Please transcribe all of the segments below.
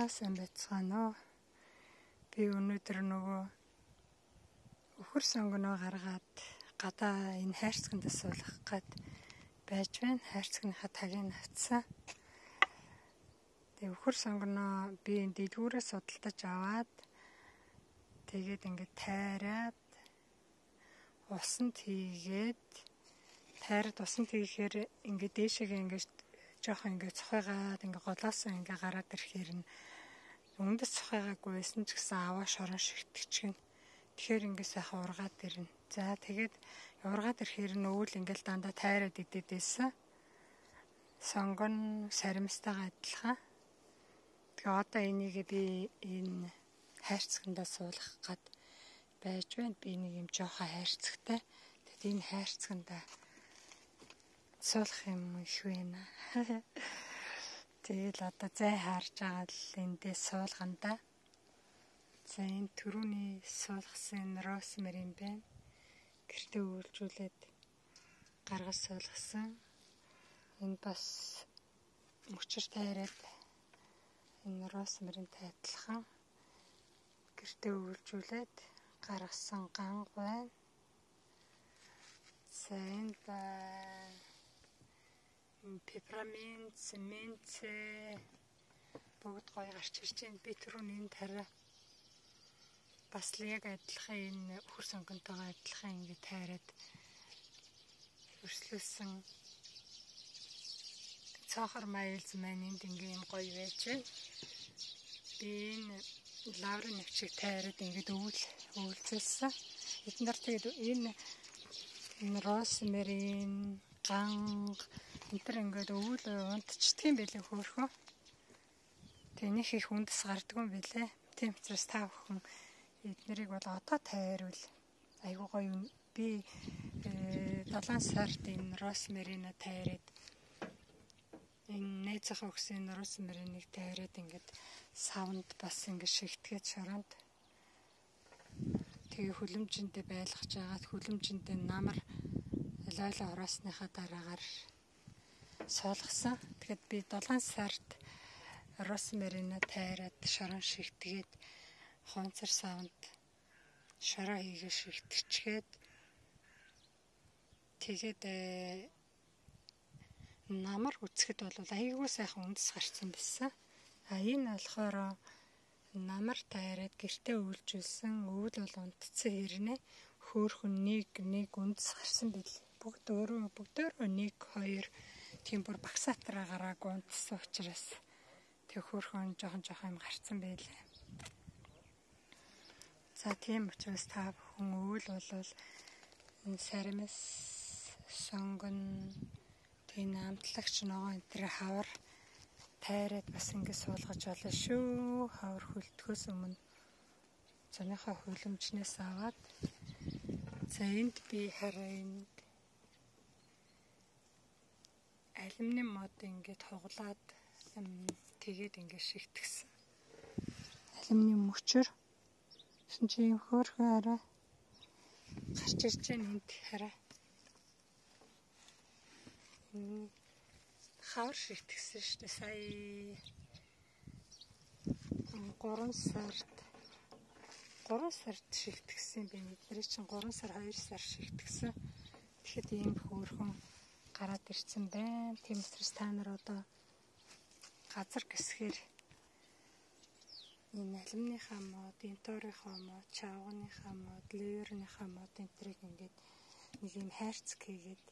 За сайн байцгаана уу. Би өнөөдөр нөгөө өхөр сонгоноо гаргаад гадаа энэ хайрцагт суулгах гээд байж байна. Хайрцагныхаа тагийг авцсан. Тэгээ өхөр сонгоноо би энэ дэлгүүрээс судалдаж аваад тэгээд ингээд тайраад усанд хийгээд тайраад усанд хийхээр ингээд дээшээгээ ингээд жоохон ингээд цохойгаад ингээд голоосоо ингээд гараад ирэхээр нь өндөс цохойгаагүй байсан ч гэсэн аваа шорон шигтгэчихнэ. Тэгэхээр ингээд сайхан ургаад ирнэ. За тэгээд ургаад ирэхээр нь өвөл ингээд дандаа тайраад идээд байсан. Сонгон саримстайгаа адилхан. Тэгээ одоо энийг би энэ хайрцагтаа суулгах гад байж байна. Би нэг юм жоохон хайрцагтай. Тэгэд энэ хайрцагтаа суулгах юм их байна. Тэгэл одоо зай харж байгаа л эндээ суулгана да. За энэ түрүүний суулгасан rosemary юм байна. Гэртээ үйлжүүлээд гаргаж суулгасан. Энэ бас мөчөр тайраад энэ rosemary-тэй адилхан гэртээ үйлжүүлээд гаргасан ганг байна. За энэ пепперминт, минт бүгд гоё гарч ирж байна. Би түрүүн энэ тарай бас л яг адилхан энэ өхөр сонгонтойгоо адилхан ингэ тайраад өрслүүлсэн цоохор майлз маань энд ингээ юм гоё байж байна. Би энэ лаврын нэвчийг тайраад ингээд өвөлзүүлсэн. Эднэр тэгээд энэ rosemary, ганг энэ ингээд өвөл унтчдаг юм байлээ хөөрхөн. Тэгээ нэг их үндэс гардгүй юм байлээ. Тийм учраас та бүхэн эднэрийг бол одоо тайрвал айгуу гоё. Би 7 сард энэ rosemary-на тайраад энэ найзынхаа өгсөн rosemary-ыг тайраад ингээд савнд бас ингээд шигтгээд шоронд тэгээ хөлөмжөндөө байлгаж агаад хөлөмжөндөө намар лойло ороосныхаа дараагаар суулгасан. Тэгэхэд би 7 сард rosemary-на тайраад шорон шигтгээд хонцор савнд шороо хийгээ шигтчихээд тэгээд намар үцхэд бол айгүй сайхан үндэс гарсан байсан. А энэ болохоор намар тайраад гэртээ өвлжүүлсэн өвөл бол унтцсан хэрнээ хөөхөн нэг үндэс гарсан байл. Бүгд өөрөө бүгдөө 1 2 тийм бүр багсаатраа гараагүй унтсан учраас тэг хөөхөн жоохон юм гарцсан байлаа. За тийм учраас та бүхэн өвөл болвол энэ саримс сонгон тийм амтлагч ногоон энэ төр хавар тайраад бас ингэ суулгаж болно шүү. Хавар хөлтөхөөс өмнө зуныхаа хөлөмжнээс аваад за энд би хараа энд алюминий мод ингээд хуглаад тэгээд ингээд шигтгэсэн. Алюминий мөчөр гэсэн чи юм хөөрхөн хараа гарч ирж байна энд хараа. Хавар шигтгэсэн шүү дээ. Сая 3 сард шигтгэсэн юм байна. Эдгээр чинь 3 сар 2 сар шигтгэсэн. Тэгэхэд ийм хөөрхөн гараад ирсэн байна. Тийм учраас та нар одоо газар гисгээр энэ алюминыхаа мод, инторийнхаа мод, чавганыхаа мод, леверныхаа мод энэ тэрийг ингээд нэг юм хайрцаг хийгээд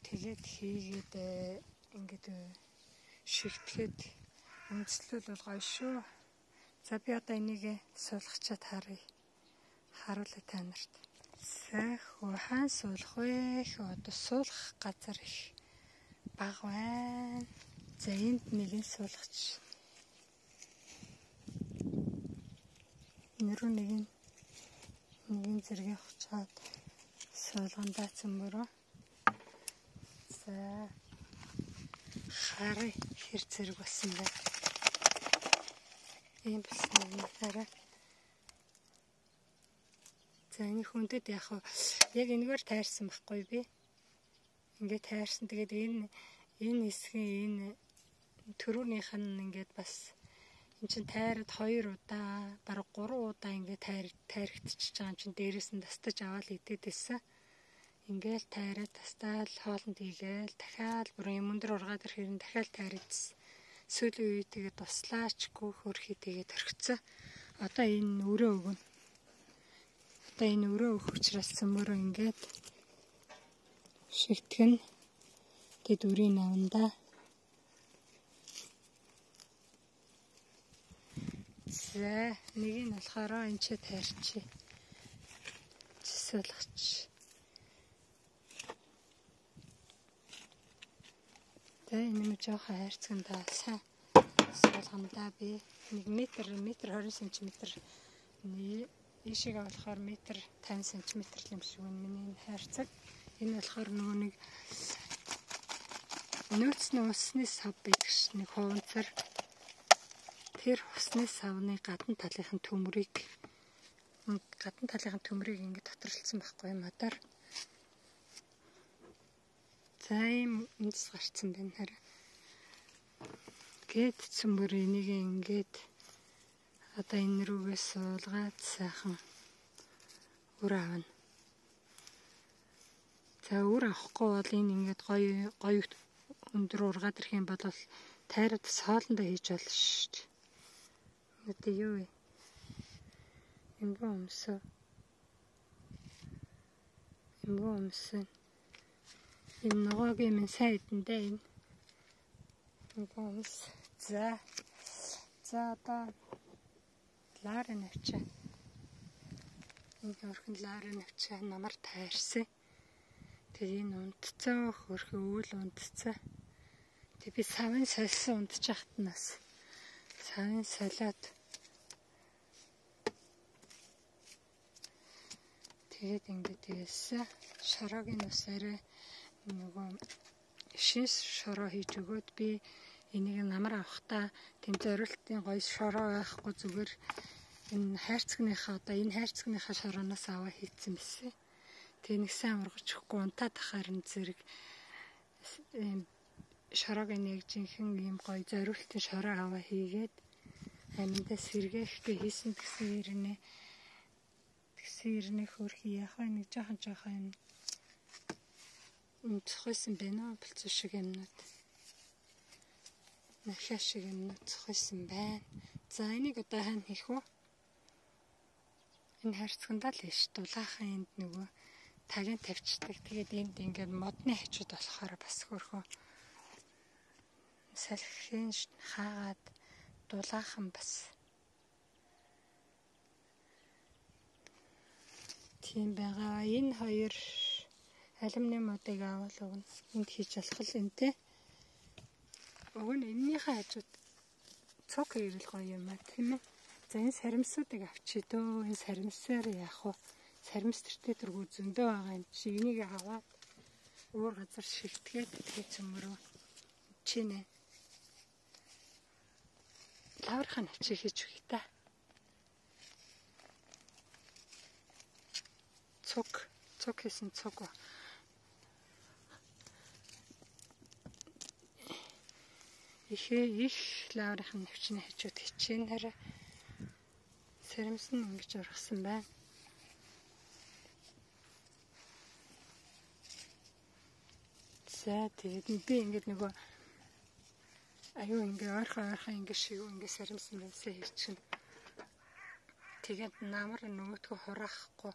тэгээд хийгээд ингээд шигтгэхэд үндэслэл бол гоё шүү. За би одоо энийг суулгачаад харъя. Харуулъя та нарт. За хаан суулгах вэ? Одоо суулгах газар их бага байна. За энд нэгэн суулгач. Нэрүү нэгэн зэрэг авчаад суулгандаа цөмөрөө. За харъя хэр зэрэг болсон бэ? Ийм болсон юм хараа. За энэ хүндэд яг яг энэгээр тайрсан байхгүй би. Ингээд тайрсан. Тэгээд энэ хэсгийн энэ төрүүнийх нь ингээд бас Энд чинь тайраад 2 удаа, бараг 3 удаа ингээ тайрагдчихж байгаа юм чинь дээрээс нь тастаж аваад идээд байсан. Ингээл тайраад тастаал хоолнд хийгээл дахиад бүр юм өндөр ургаад ирэхээр нь дахиад тайрагдсан. Сүүлийн үе тэгээд туслаачгүй хөрхий тэгээд орхицсан. Одоо энэ өрөө өгнө. Одоо энэ өрөө өгөх учраас цөмөрөө ингээд шигтгэн. Тэгэд өрийг авна да. За нэг нь болохоор энэ ч тайрчи. Чисэлгч. Тэ энэ мө жоохон хайрцагтаа сайн суулгана да би. 1 метр, 1 20 см ийшээгээ болохоор 1 50 см юм шиг байна миний энэ хайрцаг. Энэ болохоор нөгөө нэг нөөцний усны сав байдаг ш нэг хуванцар. Тэр усны савны гадна талынхын төмрийг ингэ доторлцсон байхгүй модоор. За ийм үндэс гарцсан байна хараа. Гэт цөмөр энийг ингээд одоо энэ рүүгээ суулгаад сайхан үр авна. За үр авахгүй бол энэ ингээд гоё гоё өндөр ургаад ирэх юм бол тайраад соолондоо хийж болно шүү дээ. Одоо юу вэ? Эмгэн өмсөө. Эмгэн өмсөө. Энэ ногоогийн минь сайн идэндээ энэ. Эмгэн өмс. За. За одоо лаарын авчаа. Энэ хөрхэн лаарын авчаа намар тайрсан. Тэгээ энэ унтцаа хөрхөн өвөл унтцаа. Тэг би савын сольсон унтчих хат нас. Савын солиод тэгээд ингээд тэгсэн. Шороогийн ус арай нөгөө шин шороо хийж өгөөд би энийг намар авахдаа тэм зориултын гоё шороо байхгүй зүгээр энэ хайрцагныхаа одоо энэ хайрцагныхаа шорооноос аваа хийцэн байсан. Тэгээ нэг сайн ургаж өгөхгүй унтаад ахаар нь зэрэг шороог нь яг жинхэнэ ийм гоё зориултын шороо аваа хийгээд аминдаа сэргээхгээ хийсэн гэсэн ирнэ. Тэгсэн ирнэ хөөрхий яах вэ нэг жоохон жоохон юм цохойсон байна уу болцоо шиг юмнууд. Нахиа шиг юмнууд цохойсон байна. За энийг одоо хаана хийх вэ? Энэ хайрцагтаа л хийш. Дулаахан энд нөгөө тагийн тавьчихдаг. Тэгээд энд ингээд модны хажууд болохоор бас хөөрхөн салхин хаагаад дулаахан бас тийм байгаа. Энэ хоёр алюминий модыг авал өгнө. Энд хийж болох л энэ те. Уг нь энэнийхээ хажууд цуг хийвэл гоё юм а тийм ээ. За энэ саримсуудыг авчий дөө. Энэ саримсаар яах вэ? Саримс тэртээ тэргүй зөндөө байгаа юм чи. Энийг аваад өөр газар шигтгээд тэгээ цөмөрөө чинэ. Лаврынхаа навчийг хийж өгье та. Цуг, цуг хийсэн цуг. Их лаврынхаа навчны хажууд хичээн хараа. Саримс нь ингэж ургасан байна. За тэгээд би ингэж нөгөө аюу ингээ ойрхон ингээ шиг ингээ саримсан юмсаа хийчихнэ. Тэгээд намар нөгөөтгөө хураахгүй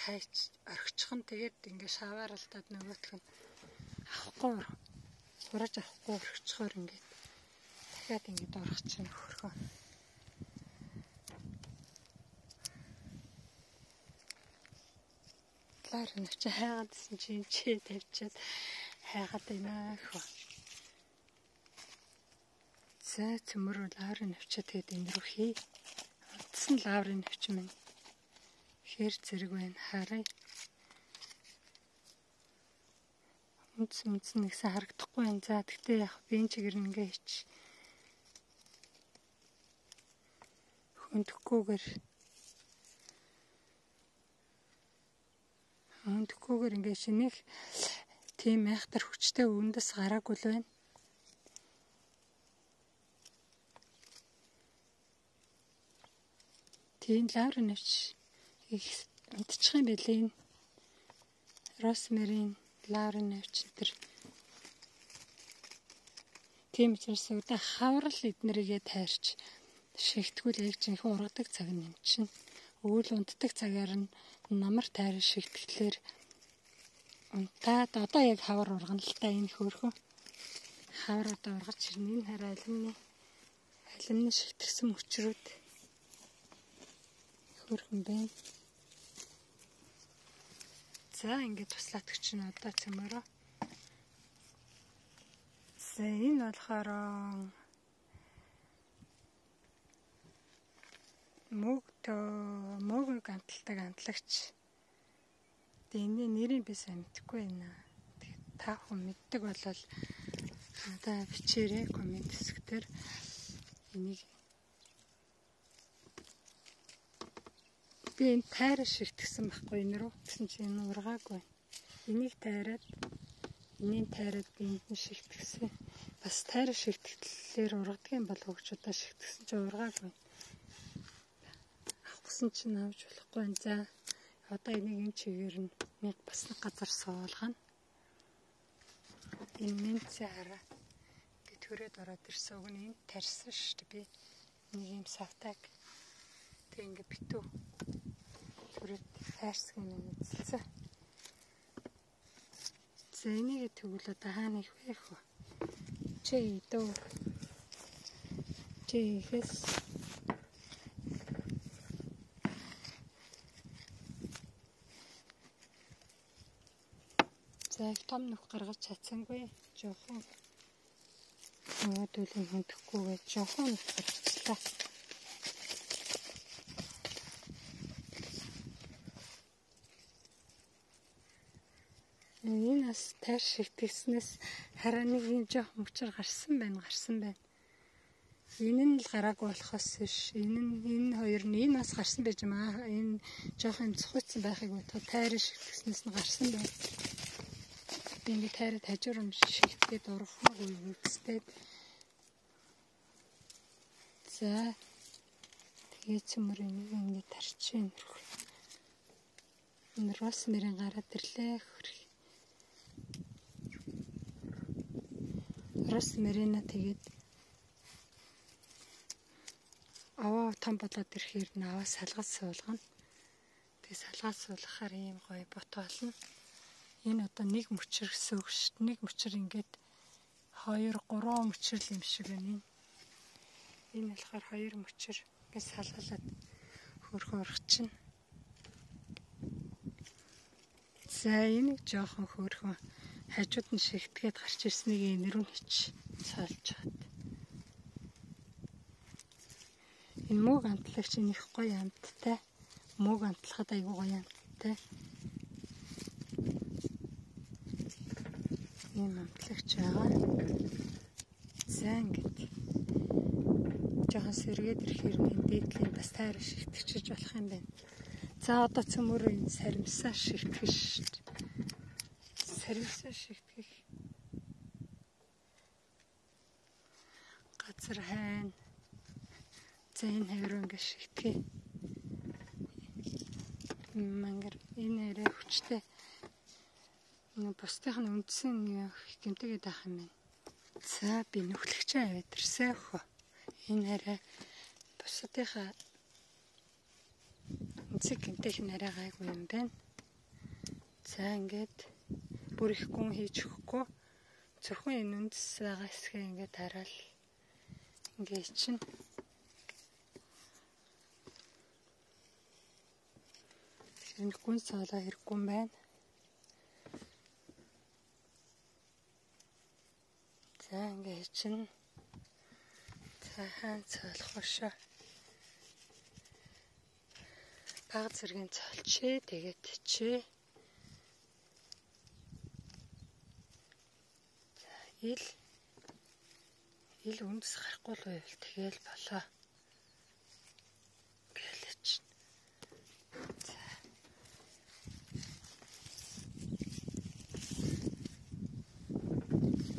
хайч орхичих нь тэгээд ингээ шавааралдаад нөгөөх нь авахгүй хурааж авахгүй орхичихоор ингээ дахиад ингээ орхичих хөрхөө. Лаар навч хайгаадсэн чинь чи тавьчаад хайгаад байна хөө. За цөмөр лаврын навчаа тэгээд энэ рүү хий. Унтсан лаврын навч минь хэр зэрэг байна харъя. Үндэс нэгсэн харагдахгүй байна. За тэгтээ яг би энэ чигээр ингээ хийч. Хөндөөхгүйгээр ингээ шинэх тийм айхтар хүчтэй үндэс гараагүй л байна. Тийм лаврын навч их унтчих юм байлээ энэ. Росмерин, лаврын навч энэ. Тийм учраас удаа хаврал эднэрийгээ тайрч шигтгүүл яг жинхэнэ ургадаг цаг нь юм чинь. Өвөл унтдаг цагаар нь намар тайран шигтгэлээр унтаад одоо яг хавар ургана л та энэ хөөрхөн. Хавар одоо ургаж ирнэ. Энэ хараа алимны шигтгэсэн мөчрүүд хөөрхөн байна. За ингээд туслаад өгч нь одоо цөмөрөө. За энэ болохоор мөг амталдаг амтлагч. Тэгээ энэ нэрийг би сайн мэдэхгүй байна. Тэгээд та хүн мэддэг болвол надаа бичээрэй коммент хэсгээр. Энийг би энэ тайраа шигтгэсэн байхгүй энэ рүү. Тэгсэн чинь энэ ургаагүй. Энийг тайраад энийг тайраад би энд нь шигтгэсэн. Бас тайраа шигтгэлээр ургадаг юм болов уу гэж удаа шигтгэсэн чинь ургаагүй. Авахсан чинь авч болохгүй байна. За одоо энийг энэ чигээр нь нэг бас нэг газар суулгана. Энэ нэмцээ хараа. Би төрөөд ороод ирсэн үг нь энд тарьсан шүү дээ. Би нэг юм савтаг. Тэг ингээ битүү. Төрөөд хайрцаг юм эзэлсэн. За энийг тэгвэл одоо хаана их вэ хөө? Чи идөө. Чи ихэс. За их том нүх гаргаж чадсангүй. Жохон. Нөгөөдөлийг хөндөхгүй гэж жохон нүх гаргачлаа. Энэ бас тайр шигтгэснээс хараа нэг юм жоох мөчөр гарсан байна, гарсан байна. Энэ нь л гараагүй болохоос биш. Энэ нь энэ хоёр нь энэ бас гарсан байж юм аа. Энэ жоох юм цохицсан байхыг бодоход тайр шигтгэснээс нь гарсан байна. Би ингэ тайраад хажуур нь шигтгээд ургахаагүй үстэй. За тэгээд цөмөр энийг ингэ тарчин. Энэ росмерин гараад ирлээ. Росмерина тэгээд аваа том болоод ирэхээр нь аваа салгаж суулгана. Тэгээд салгаж суулгахаар ийм гоё бот болно. Энэ одоо нэг мөчр гэсэн үг шүү дээ. Нэг мөчр ингээд 2 3 мөчр юм шиг байна. Энэ болохоор 2 мөчр ингээд салгалаад хөөрхөн ургачин. За энийг жоохон хөөрхөн хажууд нь шигтгээд гарч ирснийг энэ рүү хич цоолж чад. Энэ мөг амтлагч энэ их гоё амттай. Мөг амтлахад айгүй гоё амттай. Ийм амтлагч байгаа. За ингээд жоохон сэргээд ирэхээр энэ дээдлийн бас тайраа шигтгэж болох юм байна. За одоо цөмөрөө энэ саримсаа шигтгэж шүү дээ. Саримсаа шигтгэх газар хайна. За энэ хавь руу ингээд шигтгэе. Мангар энэ арай хүчтэй. Бусдынх нь үндсэн гэмтэгээд байх юм байна. За би нүхлэгчээ аваад ирсэн хөө. Энэ арай бусдынхаа үндсэн гэмтэх нь арай гайгүй юм байна. За ингээд бүр их гүн хийж өгөхгүй. Зөвхөн энэ үндэс байгаа хэсгээ ингээд тараал ингээд чинь. Энэ гүн цоолоо хэрэггүй юм байна. За ингээд чинь. За хаан цоолох вэ шөө. Баг зэргийн цоолчээ тэгээд чи. За ил үндэс гарахгүй л байвал тэгэл болоо. Гэлээ чинь. За.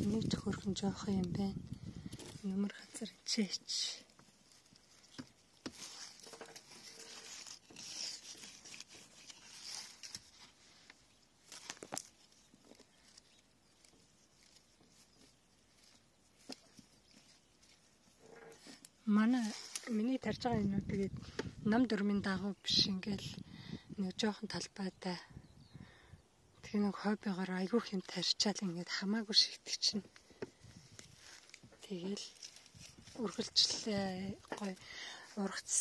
Нэг ч хөрхөн жоохон юм байна. Нөмөр газар чээч. Манай миний тарж байгаа юмнууд тэгээд нам дөрмийн дагуу биш ингээл нэг жоохон талбайтай. Тэгээ нэг хоббигоор айгүйх юм тарьчаал ингээд хамаагүй шигдэг чинь. Тэгэл үргэлжлээ гоё ургац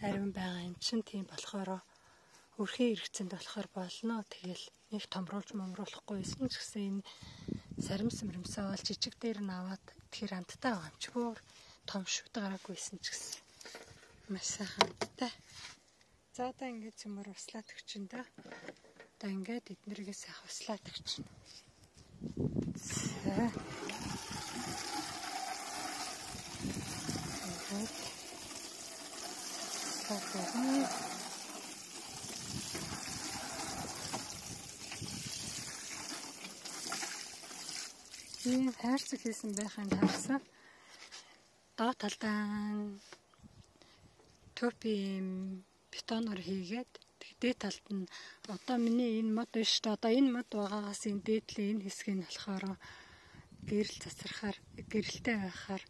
ариун байгаа юм чинь тийм болохоор өрхийн хэрэгцээнд болохоор болно. Тэгэл нэг томруулж момруулахгүй байсан ч гэсэн энэ саримс мөрөмсөө бол жижиг дээр нь аваад тэр амттай байгаа юм чи бүр том шүд гараагүйсэн ч гэсэн маш сайхан амттай. За одоо ингээд цөмөр услаад өгчин дөө. Одоо ингээд эднэргээ сайхан услаад өгчин. За. Ингээд услаад өгнө. Тийм хайрцаг хийсэн байхыг харсан. Доод талдаа төпийн бетоноор хийгээд дээд талд нь одоо миний энэ мод биш шүү дээ. Одоо энэ мод байгаагаас энэ дээдлийн энэ хэсгийг нь болохоор гэрэл цацрахаар гэрэлтэй байхаар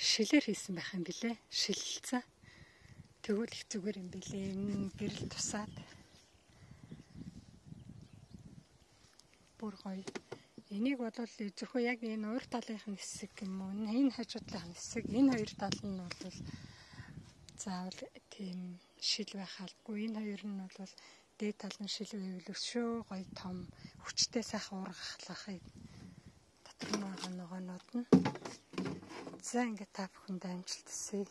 шилээр хийсэн байх юм билэ. Шилэлцэн. Тэгвэл их зүгээр юм билэ. Энэ гэрэл тусаад бүр гоё. Энийг бол зөвхөн яг энэ урд талынх нь хэсэг юм уу? Энэ хажуу талынх нь хэсэг, энэ хоёр тал нь бол заавал тийм шил байх албагүй. Энэ хоёр нь бол дээд тал нь шил байвал өшөө гоё том хүчтэй сайхан ургахлахыг дотор нь байгаа ногоонууд нь. За ингээд та бүхэндээ амжилт хүсье.